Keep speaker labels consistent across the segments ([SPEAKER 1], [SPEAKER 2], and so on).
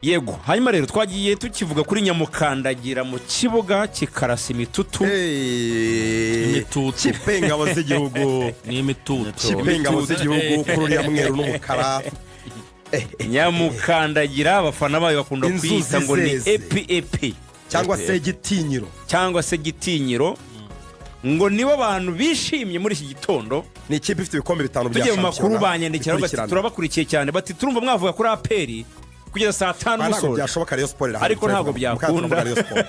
[SPEAKER 1] Yego, hanyuma rero twagiye tukivuga kuri nyamukandagira mu kibuga kikarasa imitutu.
[SPEAKER 2] Imitutu.
[SPEAKER 3] Kipe y'ingabo z'igihugu.
[SPEAKER 2] Ni imitutu.
[SPEAKER 3] Kipe y'ingabo z'igihugu kuri uriya mweru n'umukara.
[SPEAKER 1] Nyamukandagira, abafana bayo bakunda
[SPEAKER 3] Inzuzi
[SPEAKER 1] kuyita ngo ni
[SPEAKER 3] zeze.
[SPEAKER 1] Epi epi.
[SPEAKER 3] Cyangwa se Gitinyiro.
[SPEAKER 1] Cyangwa se Gitinyiro, ngo nibo bantu bishimye muri iki gitondo.
[SPEAKER 3] Ni ikipe ifite ibikombe bitanu bya
[SPEAKER 1] Tugiye mu makuru,
[SPEAKER 3] shampiyona
[SPEAKER 1] banyandikira bati:
[SPEAKER 3] bikurikirana.
[SPEAKER 1] "Turabakurikiye cyane," bati: "Turumva mwavuga kuri APR kugeza saa 5
[SPEAKER 3] Ah, ntabwo
[SPEAKER 1] musoje."
[SPEAKER 3] byashoboka, Rayon Sport irahari.
[SPEAKER 1] Ariko ntabwo byakunda.
[SPEAKER 3] Mukaza Rayon Sport.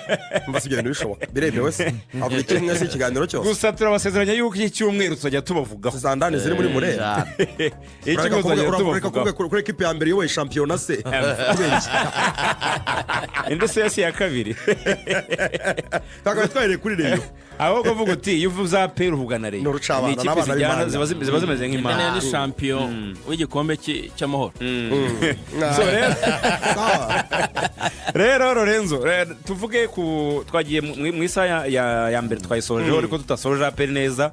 [SPEAKER 3] Mva si ibyo bintu bishoboka, biremewe se avuga ikimwe se ikiganiro cyose?
[SPEAKER 1] Gusa turabasezeranya yuko iki cyumweru tuzajya tubavugaho.
[SPEAKER 3] Zandani ziri muri Murera.
[SPEAKER 1] Iki cyumweru tuzajya
[SPEAKER 3] Urareka
[SPEAKER 1] tubavugaho.
[SPEAKER 3] kuvuga kuri ekipe ya mbere iyoboye shampiyona se? Kubera iki?
[SPEAKER 1] Indi se yasi ya kabiri?
[SPEAKER 3] Twakabaye twahereye kuri Rayon.
[SPEAKER 1] Ahubwo uvuga uti iyo uvuze APR uvuga na Rayon.
[SPEAKER 3] Ni urucabana,
[SPEAKER 1] Ni ikipe
[SPEAKER 3] n'abana
[SPEAKER 1] zijyana,
[SPEAKER 3] b'impanga.
[SPEAKER 1] ziba zimeze
[SPEAKER 2] Ine
[SPEAKER 1] nk'impanga.
[SPEAKER 2] ni champion w'igikombe cy'amahoro.
[SPEAKER 1] So rero
[SPEAKER 3] Sawa.
[SPEAKER 1] rero Lorenzo, tuvuge ku twagiye mu isaha ya mbere twayisojeho, ariko tutasoje APR neza.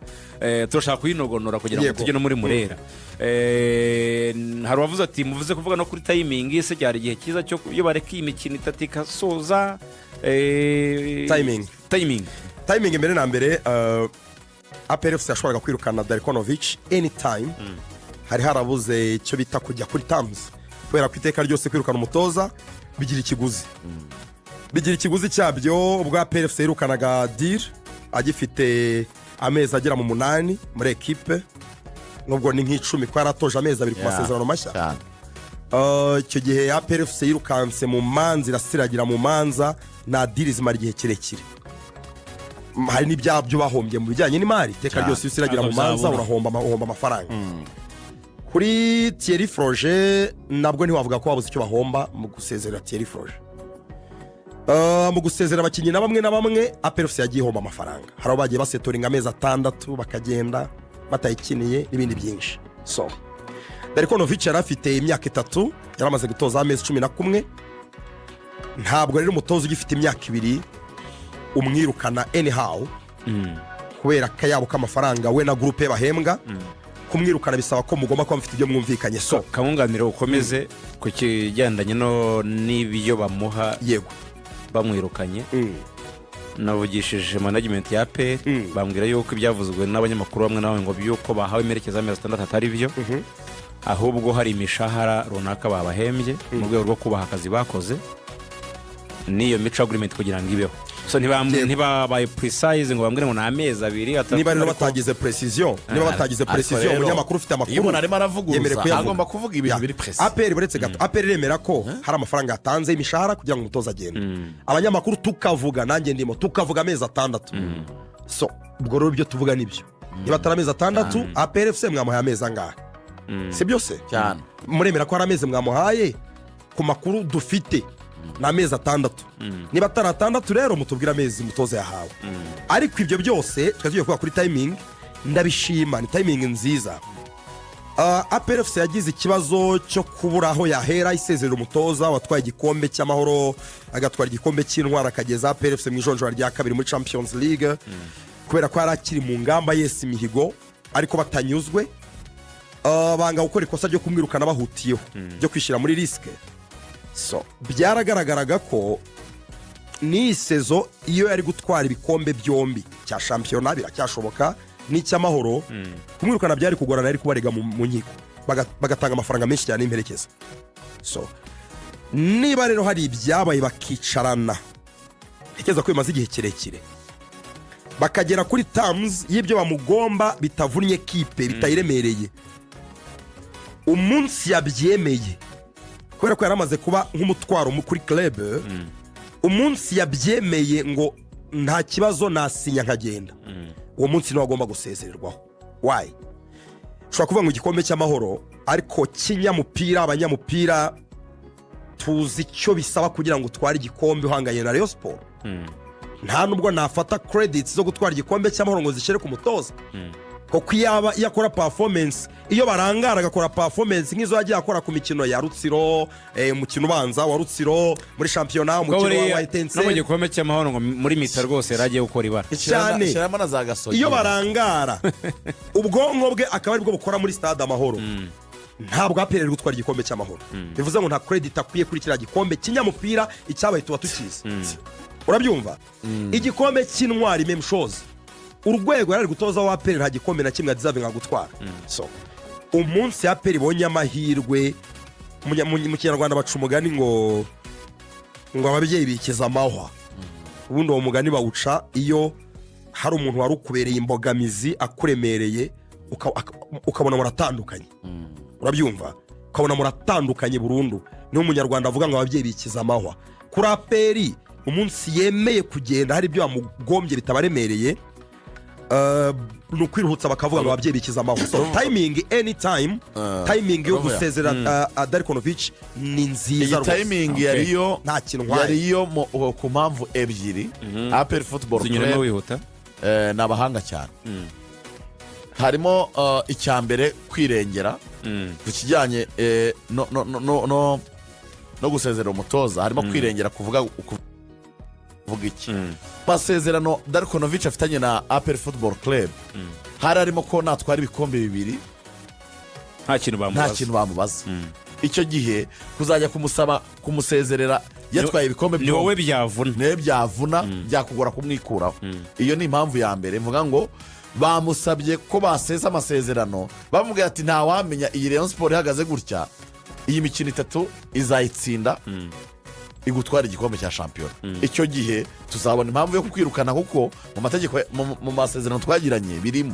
[SPEAKER 1] Turashaka kuyinogonora kugira ngo tujye no muri Murera. Hari uwavuze ati: "Muvuze kuvuga no kuri timing se, cyari igihe cyiza cyo iyo bareka iyi mikino itatu ikasoza."
[SPEAKER 3] Timing.
[SPEAKER 1] Timing.
[SPEAKER 3] Timing mbere na mbere, APR FC yashoboraga kwirukana Darko Novic anytime. Hari harabuze icyo bita kujya kuri terms, kubera ko iteka ryose kwirukana umutoza bigira ikiguzi, bigira ikiguzi cyabyo. Ubwo APR FC yirukanaga Adil agifite amezi agera mu 8 muri ekipe, nubwo ni nk'10 ko yaratoje amezi 2 ku masezerano mashya.
[SPEAKER 4] Cyane.
[SPEAKER 3] Icyo gihe APR FC yirukanse mu manza, irasiragira mu manza na Adil, zimara igihe kirekire. Hari n'ibyabyo bahombye mu bijyanye n'imari. Iteka ryose iyo usiragira mu
[SPEAKER 2] Ntabwo
[SPEAKER 3] manza
[SPEAKER 2] byabura.
[SPEAKER 3] urahomba uhomba amafaranga. Kuri Thierry Froger nabwo ntiwavuga ko wabuze icyo bahomba mu gusezerera Thierry Froger. Mu gusezera abakinnyi na bamwe na bamwe, APR FC yagiye ihomba amafaranga. Hari abo bagiye basetoringa amezi 6 bakagenda batayikiniye n'ibindi byinshi. So Darko Novic yari afite imyaka 3, yari amaze gutoza amezi 11. Ntabwo rero umutoza ugifite imyaka 2 umwirukana anyhow kubera akayabo k'amafaranga we na groupe bahembwa. Kumwirukana bisaba ko mugomba kuba mufite ibyo mwumvikanye. So
[SPEAKER 1] Kamwunganire ukomeze ku kigendanye no n'ibyo bamuha bamwirukanye. Navugishije management ya APR, bambwira yuko ibyavuzwe n'abanyamakuru bamwe na bamwe ngo by'uko bahawe imerekeza amezi 6 atari byo, ahubwo hari imishahara runaka babahembye mu rwego rwo kubaha akazi bakoze n'iyo mutual agreement kugira ngo ibeho. So ntibabaye precise ngo bambwire ngo ni amezi 2, 3,
[SPEAKER 3] Niba rero
[SPEAKER 1] ariko
[SPEAKER 3] batagize precision, niba batagize
[SPEAKER 4] Ariko
[SPEAKER 3] precision,
[SPEAKER 4] rero,
[SPEAKER 3] umunyamakuru ufite amakuru
[SPEAKER 4] iyo umuntu arimo
[SPEAKER 3] yemerewe
[SPEAKER 4] aravuguruza
[SPEAKER 3] kuyavuga.
[SPEAKER 4] agomba kuvuga ibintu biri précis.
[SPEAKER 3] APR, buretse gato, APR iremera ko hari amafaranga yatanze y'imishahara kugira ngo umutoza agende. Abanyamakuru tukavuga, nanjye ndimo, tukavuga amezi 6. So ubwo rero ibyo tuvuga nibyo. Niba atari amezi 6, APR FC mwamuhaye amezi angahe? Si byose?
[SPEAKER 4] Cyane.
[SPEAKER 3] Muremera ko hari amezi mwamuhaye? Ku makuru dufite ni amezi 6. Niba atari 6 rero, mutubwire amezi umutoza yahawe. Ariko ibyo byose twari tugiye kuvuga kuri timing. Ndabishima, ni timing nziza. APR FC yagize ikibazo cyo kubura aho yahera isezerera umutoza watwaye igikombe cy'amahoro, agatwara igikombe cy'intwara, akageza APR FC mu ijonjora rya kabiri muri Champions League, kubera ko yari akiri mu ngamba yesa imihigo, ariko batanyuzwe. Banga gukora ikosa ryo kumwirukana bahutiyeho, ryo kwishyira muri risque. So byaragaragaraga ko n'iyi saison iyo yari gutwara ibikombe byombi, cya shampiyona biracyashoboka n'icy'amahoro, kumwirukana byari kugorana, yari kubarega mu nkiko, bagatanga amafaranga menshi cyane y'imperekeza. So niba rero hari ibyabaye bakicarana, ntekereza ko bimaze igihe kirekire, bakagera kuri terms y'ibyo bamugomba bitavunnye kipe, bitayiremereye, umunsi yabyemeye, kubera ko yari amaze kuba nk'umutwaro kuri club, umunsi yabyemeye ngo nta kibazo nasinya nkagenda, uwo munsi niwe agomba gusezererwaho. Why? Ushobora kuvuga ngo igikombe cy'amahoro, ariko kinyamupira, abanyamupira tuzi icyo bisaba kugira ngo utware igikombe uhanganye na Rayon Sport. Nta nubwo nafata credits zo gutwara igikombe cy'amahoro ngo zishyire ku mutoza, kuko iyo akora performance, iyo barangara agakora performance nk'izo yagiye akora ku mikino ya Rutsiro, umukino ubanza wa Rutsiro muri shampiyona, umukino wa
[SPEAKER 1] Buriya no mu
[SPEAKER 3] Etincelles.
[SPEAKER 1] gikombe cy'amahoro ngo muri mi-temps rwose yari agiye gukora ibara.
[SPEAKER 3] Cyane.
[SPEAKER 4] Shyiramo na za Gasogi.
[SPEAKER 3] Iyo barangara ubwonko bwe akaba aribwo bukora muri Stade Amahoro. Ntabwo APR iri gutwara igikombe cy'Amahoro, bivuze ngo nta credit akwiye kuri kiriya gikombe. Kinyamupira icyabaye tuba tukizi, urabyumva? Igikombe cy'Intwari, même chose. Urwego yari ari gutoza wa APR, nta gikombe na kimwe adeservinga gutwara. So umunsi APR ibonye amahirwe, mu Kinyarwanda baca umugani ngo ababyeyi bikiza amahwa. Ubundi uwo mugani bawuca iyo hari umuntu wari ukubereye imbogamizi, akuremereye, ukabona muratandukanye, urabyumva? Ukabona muratandukanye burundu. Niho Umunyarwanda avuga ngo ababyeyi bikiza amahwa. Kuri APR, umunsi yemeye kugenda hari ibyo bamugombye bitabaremereye, ni ukwiruhutsa, bakavuga ngo ababyeyi bikiza amahwa. So timing, anytime, timing yo
[SPEAKER 4] Urumva?
[SPEAKER 3] gusezera Darko Novic ni nziza
[SPEAKER 4] Iyi
[SPEAKER 3] rwose.
[SPEAKER 4] timing yariyo
[SPEAKER 3] Nta kintu ntwaye.
[SPEAKER 4] yariyo ku mpamvu ebyiri. APR Football
[SPEAKER 1] Zinyuramo
[SPEAKER 4] Club
[SPEAKER 1] wihuta.
[SPEAKER 4] Ni abahanga cyane. Harimo icya mbere, kwirengera ku kijyanye no gusezerera umutoza. Harimo kwirengera, kuvuga iki? Amasezerano Darko Novic afitanye na APR Football Club hari harimo ko natwara ibikombe bibiri
[SPEAKER 1] nta kintu
[SPEAKER 4] nta
[SPEAKER 1] bamubaza.
[SPEAKER 4] kintu bamubaza. Icyo gihe kuzajya kumusaba kumusezerera yatwaye ibikombe
[SPEAKER 1] Ni wowe
[SPEAKER 4] byombi,
[SPEAKER 1] byavuna.
[SPEAKER 4] Niwe byavuna, byakugora kumwikuraho. Iyo ni impamvu ya mbere mvuga ngo bamusabye ko basesa amasezerano. Bamubwira ati: "Ntawamenya, iyi Rayon Sports ihagaze gutya, iyi mikino itatu izayitsinda igutwara igikombe cya shampiyona. Icyo gihe tuzabona impamvu yo kukwirukana, kuko mu mategeko, mu masezerano twagiranye birimo."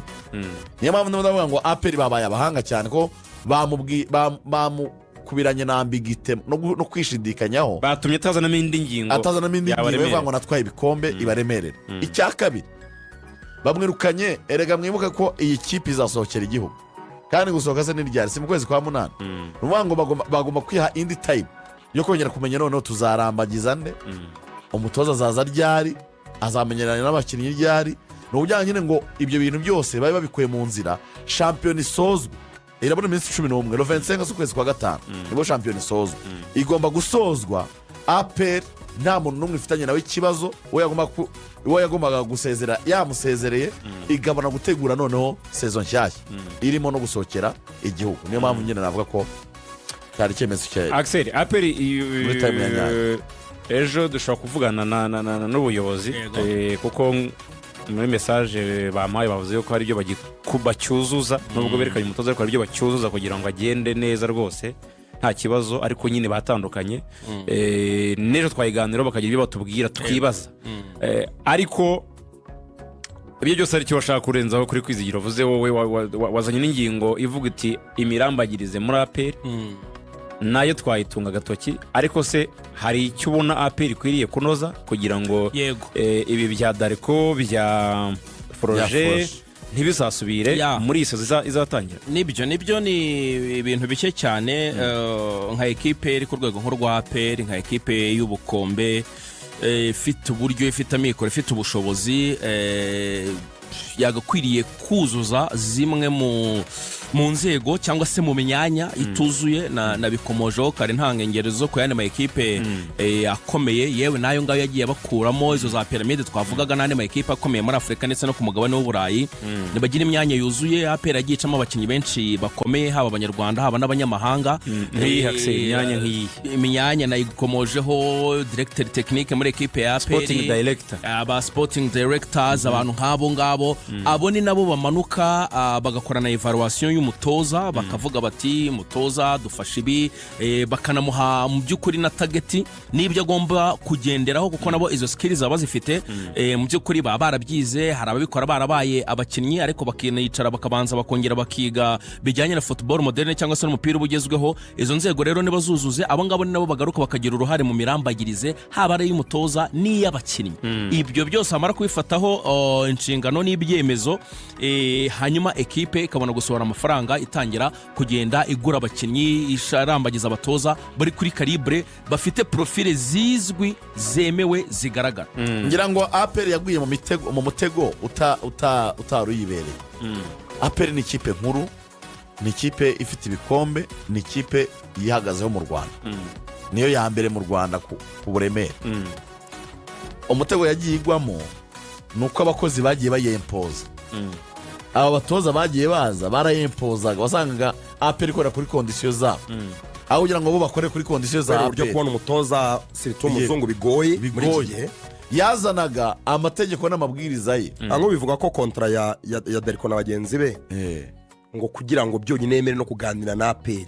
[SPEAKER 4] Niyo mpamvu ndimo ndavuga ngo APR babaye abahanga cyane, ko bamukubiranye na ambiguïté no kwishidikanyaho.
[SPEAKER 1] Batumye atazanamo indi ngingo
[SPEAKER 4] Atazanamo indi ngingo
[SPEAKER 1] yabaremerera.
[SPEAKER 4] ivuga ngo natwaye ibikombe ibaremerera. Icya kabiri, bamwirukanye, erega mwibuke ko iyi kipe izasohokera igihugu. Kandi gusohoka se n'iryari? Si mu kwezi kwa munani? Ni ukuvuga ngo bagomba kwiha indi time yo kongera kumenya noneho tuzarambagiza nde, umutoza azaza ryari, azamenyerana n'abakinnyi ryari. Ni ukugira nyine ngo ibyo bintu byose babe babikuye mu nzira, shampiyona isozwe. Irabona iminsi 11, le 25 z'ukwezi kwa gatanu nibwo shampiyona isozwa. Igomba gusozwa APR nta muntu n'umwe ifitanye nawe ikibazo. Uwo yagombaga gusezera yamusezereye, igabana gutegura noneho saison nshyashya irimo no gusohokera igihugu. Niyo mpamvu nyine navuga ko cyari icyemezo cya
[SPEAKER 1] Axel, APR
[SPEAKER 4] Muri time ya nyayo.
[SPEAKER 1] Ejo dushobora kuvugana n'ubuyobozi.
[SPEAKER 2] Yego.
[SPEAKER 1] Kuko muri message bampaye bavuze yuko hari ibyo bacyuzuza, nubwo berekanye umutoza, ariko hari ibyo bacyuzuza kugira ngo agende neza rwose nta kibazo. Ariko nyine batandukanye. N'ejo twayiganiraho, bakagira ibyo batubwira twibaza. Ariko ibyo byose, hari icyo bashaka kurenzaho kuri Kwizigira uvuze wowe wazanye n'ingingo ivuga iti imirambagirize muri APR nayo twayitunga agatoki. Ariko se hari icyo ubona APR ikwiriye kunoza kugira ngo
[SPEAKER 2] Yego.
[SPEAKER 1] Ibi bya Darko, bya Foroje
[SPEAKER 4] Foroje.
[SPEAKER 1] ntibizasubire muri iyi saison izatangira?
[SPEAKER 2] Nibyo, ni ibintu bike cyane. Nka ekipe iri ku rwego nk'urwa APR, nka ekipe y'ubukombe, ifite uburyo, ifite amikoro, ifite ubushobozi, yagakwiriye kuzuza zimwe mu nzego cyangwa se mu myanya ituzuye. Nabikomojeho kare, ntanga ingero zo ku yandi ma ekipe akomeye, yewe n'ayo ngayo yagiye bakuramo izo za Piramide twavugaga, n'andi ma ekipe akomeye muri Afurika ndetse no ku mugabane w'Uburayi, ntibagira imyanya yuzuye. APR yagiye icamo abakinnyi benshi bakomeye, haba Abanyarwanda, haba n'abanyamahanga.
[SPEAKER 1] Nk'iyihe, Axel? Imyanya nk'iyihe?
[SPEAKER 2] Imyanya nayikomojeho: directeur technique muri ekipe ya APR,
[SPEAKER 1] Sporting director.
[SPEAKER 2] Aba sporting directors, abantu nk'abo ngabo. Abo ni nabo bamanuka bagakorana evaluation y'umutoza, bakavuga bati: "Umutoza dufashe ibi," bakanamuha mu by'ukuri na target n'ibyo agomba kugenderaho, kuko nabo izo skills baba bazifite. Mu by'ukuri baba barabyize. Hari ababikora barabaye abakinnyi, ariko bakanicara bakabanza bakongera bakiga bijyanye na football moderne cyangwa se n'umupira uba ugezweho. Izo nzego rero niba zuzuze, abo ngabo ni nabo bagaruka bakagira uruhare mu mirambagirize, haba ari iy'umutoza n'iy'abakinnyi. Ibyo byose bamara kubifataho inshingano n'ibyemezo, hanyuma ekipe ikabona gusohora amafaranga, itangira kugenda igura abakinnyi, irambagiza abatoza bari kuri calibre, bafite profile zizwi, zemewe, zigaragara.
[SPEAKER 4] Ngira ngo APR yaguye mu mutego utari uyibereye. APR ni ikipe nkuru, ni ikipe ifite ibikombe, ni ikipe yihagazeho mu Rwanda, niyo ya mbere mu Rwanda ku buremere. Umutego yagiye igwamo ni uko abakozi bagiye bayempoza. Aba batoza bagiye baza barayempozaga, wasangaga APR ikorera kuri conditions zabo aho kugira ngo bo bakore kuri conditions za
[SPEAKER 3] Kubera uburyo
[SPEAKER 4] APR.
[SPEAKER 3] kubona umutoza, surtout umuzungu, bigoye muri iki
[SPEAKER 4] Bigoye.
[SPEAKER 3] gihe.
[SPEAKER 4] Yazanaga amategeko n'amabwiriza ye.
[SPEAKER 3] Aho bivuga ko contrat ya Darko na bagenzi be, ngo kugira ngo byonyine yemere no kuganira na APR,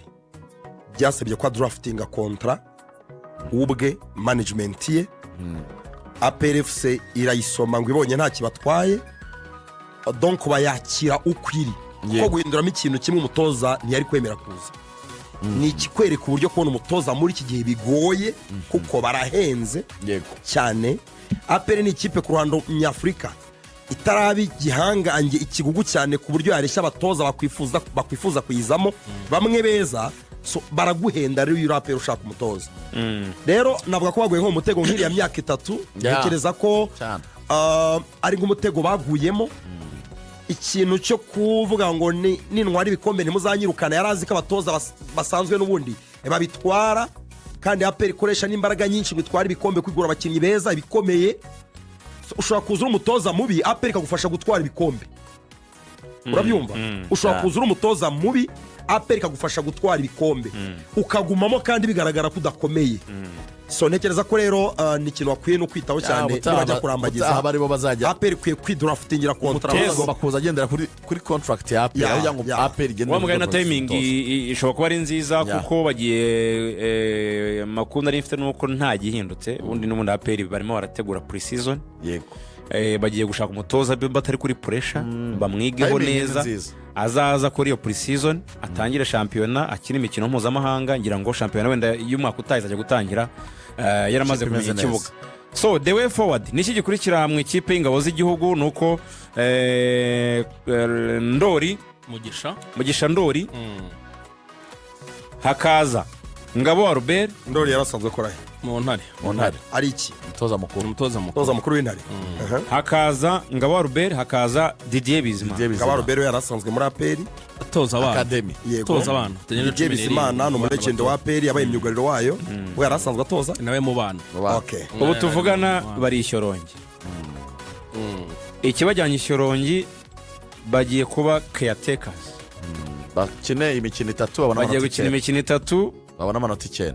[SPEAKER 3] byasabye ko adraftinga contrat ubwe, management ye. APR FC irayisoma, ngo ibonye nta kibatwaye, donc bayakira uko iri, kuko guhinduramo ikintu kimwe umutoza ntiyari kwemera kuza. Ni ikikwereka uburyo kubona umutoza muri iki gihe bigoye, kuko barahenze cyane. APR ni ikipe ku ruhando nyafurika itaraba igihangange, ikigugu cyane, ku buryo yareshya abatoza bakwifuza kuyizamo bamwe beza. So, baraguhenda rero iyo uri APR ushaka umutoza. Rero navuga ko baguye nko mu mutego nk'iriya myaka 3. Ntekereza ko ari nk'umutego baguyemo. Ikintu cyo kuvuga ngo nintwara ibikombe ntimuzanyirukana, yari azi ko abatoza basanzwe n'ubundi babitwara, kandi APR ikoresha n'imbaraga nyinshi ngo itware ibikombe, kwigura abakinnyi beza ibikomeye. So, ushobora kuza uri umutoza mubi, APR ikagufasha gutwara ibikombe, urabyumva? Ushobora kuza uri umutoza mubi, APR ikagufasha gutwara ibikombe, ukagumamo kandi bigaragara ko udakomeye. So ntekereza ko rero ni ikintu bakwiye no kwitaho cyane nibajya kurambagiza.
[SPEAKER 4] Ubutaha baribo bazajya
[SPEAKER 3] APR ikwiye kwidraftingira contrat.
[SPEAKER 4] Umutoza agomba kuza agendera kuri contract ya APR, aho kugira ngo APR igendere
[SPEAKER 1] Wa mugani na
[SPEAKER 4] kuri
[SPEAKER 1] timing
[SPEAKER 4] contract.
[SPEAKER 1] ishobora kuba ari nziza, kuko bagiye amakuru nari mfite nuko nta gihindutse ubundi n'ubundi APR barimo barategura pre-season. Bagiye gushaka umutoza batari kuri pressure, bamwigeho
[SPEAKER 4] Timing ni
[SPEAKER 1] neza.
[SPEAKER 4] nziza.
[SPEAKER 1] Azaza kuri iyo pre-season, atangire shampiyona, akine imikino mpuzamahanga. Ngira ngo shampiyona wenda y'umwaka utaha izajya gutangira yaramaze
[SPEAKER 4] Ikipe
[SPEAKER 1] kumenya
[SPEAKER 4] imeze
[SPEAKER 1] ikibuga.
[SPEAKER 4] neza.
[SPEAKER 1] So the way forward ni iki gikurikira mu ikipe y'ingabo z'igihugu? Ni uko Ndori
[SPEAKER 2] Mugisha.
[SPEAKER 1] Mugisha Ndori, hakaza Ngabo Albert.
[SPEAKER 3] Ndori yarasanzwe akora he?
[SPEAKER 2] Mu Ntare.
[SPEAKER 4] Mu Ntare.
[SPEAKER 3] Ari iki?
[SPEAKER 4] Umutoza mukuru.
[SPEAKER 2] Umutoza mukuru.
[SPEAKER 3] Umutoza mukuru w'Intare. Aha.
[SPEAKER 1] Hakaza Ngabo Albert, hakaza Didier Bizima.
[SPEAKER 4] Didier Bizimana.
[SPEAKER 3] Ngabo Albert yarasanzwe muri APR.
[SPEAKER 2] Toza abana.
[SPEAKER 4] Academy.
[SPEAKER 3] Yego.
[SPEAKER 2] Toza abana.
[SPEAKER 3] Didier Bizimana ni umulegend wa APR, yabaye imyugariro wayo, we yarasanzwe atoza.
[SPEAKER 2] Nawe mu bana.
[SPEAKER 4] Mu bana.
[SPEAKER 3] Okay.
[SPEAKER 1] Ubu tuvugana bari Ishyorongi. Ikibajyanye Ishyorongi, bagiye kuba caretakers.
[SPEAKER 4] Bakine imikino itatu, babona
[SPEAKER 1] Bagiye
[SPEAKER 4] amanota
[SPEAKER 1] gukina
[SPEAKER 4] 9.
[SPEAKER 1] imikino itatu.
[SPEAKER 4] Babona amanota 9.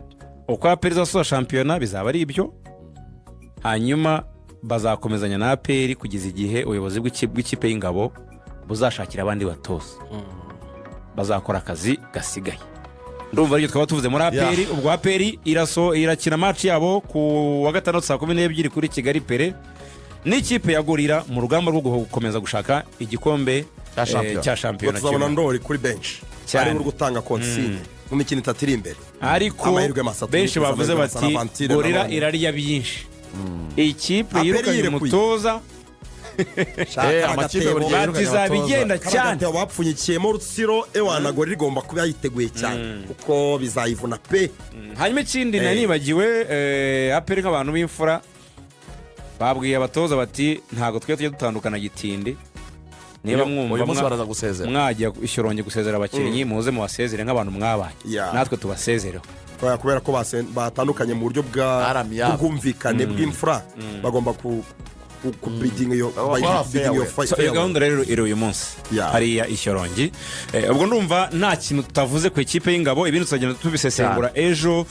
[SPEAKER 1] Uko APR izasoza shampiyona bizaba ari ibyo, hanyuma bazakomezanya na APR kugeza igihe ubuyobozi bw'ikipe y'ingabo buzashakira abandi batoza bazakora akazi gasigaye. Ndumva aribyo twaba tuvuze muri APR. Ubwo APR iraso irakina match yabo ku wa gatandatu saa 12 kuri Kigali Pele n'ikipe ya Gorilla mu rugamba rwo gukomeza gushaka igikombe
[SPEAKER 4] Cya shampiyona.
[SPEAKER 1] cya
[SPEAKER 3] Ubwo
[SPEAKER 1] shampiyona
[SPEAKER 3] tuzabona
[SPEAKER 1] cy'uyu.
[SPEAKER 3] Ndori kuri bench
[SPEAKER 1] Cyane.
[SPEAKER 3] ari uri gutanga consigne mu mikino itatu iri imbere.
[SPEAKER 1] Ariko
[SPEAKER 3] Amahirwe masa
[SPEAKER 1] benshi
[SPEAKER 3] turifuza,
[SPEAKER 1] bavuze
[SPEAKER 3] amahirwe masa
[SPEAKER 1] bati
[SPEAKER 3] na Aventure
[SPEAKER 1] Gorilla
[SPEAKER 3] nanone.
[SPEAKER 1] irarya byinshi, ikipe
[SPEAKER 3] APR
[SPEAKER 1] yirukanye
[SPEAKER 3] yirekuye.
[SPEAKER 1] umutoza.
[SPEAKER 4] Amakipe buri gihe
[SPEAKER 1] Bati
[SPEAKER 4] yirukanye
[SPEAKER 1] izaba
[SPEAKER 4] abatoza.
[SPEAKER 1] igenda cyane.
[SPEAKER 3] Agatebo bapfunyikiyemo Rutsiro, ewana, Gorilla igomba kuba yiteguye cyane kuko bizayivuna pe.
[SPEAKER 1] Hanyuma ikindi nari nibagiwe, APR nk'abantu b'imfura babwiye abatoza bati ntabwo twe tujya dutandukana gitindi, niba mwumva
[SPEAKER 4] Uyu munsi baraza gusezera.
[SPEAKER 1] mwajya Ishyorongi gusezera abakinnyi, muze mubasezere nk'abantu mwabanye, natwe tubasezereho.
[SPEAKER 3] Kubera ko batandukanye mu buryo
[SPEAKER 4] Aramiyabo.
[SPEAKER 3] bw'ubwumvikane bw'imfura, bagomba ku bidding iyo
[SPEAKER 4] Bagomba kuba
[SPEAKER 3] bidding iyo
[SPEAKER 4] fair.
[SPEAKER 1] So, iyo
[SPEAKER 3] farewell.
[SPEAKER 1] gahunda rero iri uyu munsi hariya Ishyorongi. Ubwo ndumva nta kintu tutavuze ku ikipe y'ingabo, ibindi tuzagenda tubisesengura ejo.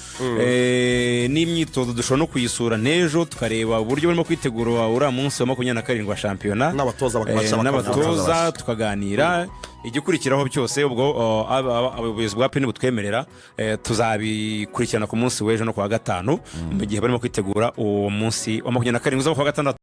[SPEAKER 1] N'imyitozo dushobora no kuyisura n'ejo, tukareba uburyo barimo kwitegura uriya munsi wa 27 wa shampiyona.
[SPEAKER 3] N'abatoza bakabasha
[SPEAKER 1] N'abatoza tukaganira igikurikiraho byose. Ubwo abayobozi bwa peni butwemerera, tuzabikurikirana ku munsi w'ejo no ku wa gatanu mu gihe barimo kwitegura uwo munsi wa 27 uzaba ku wa gatandatu.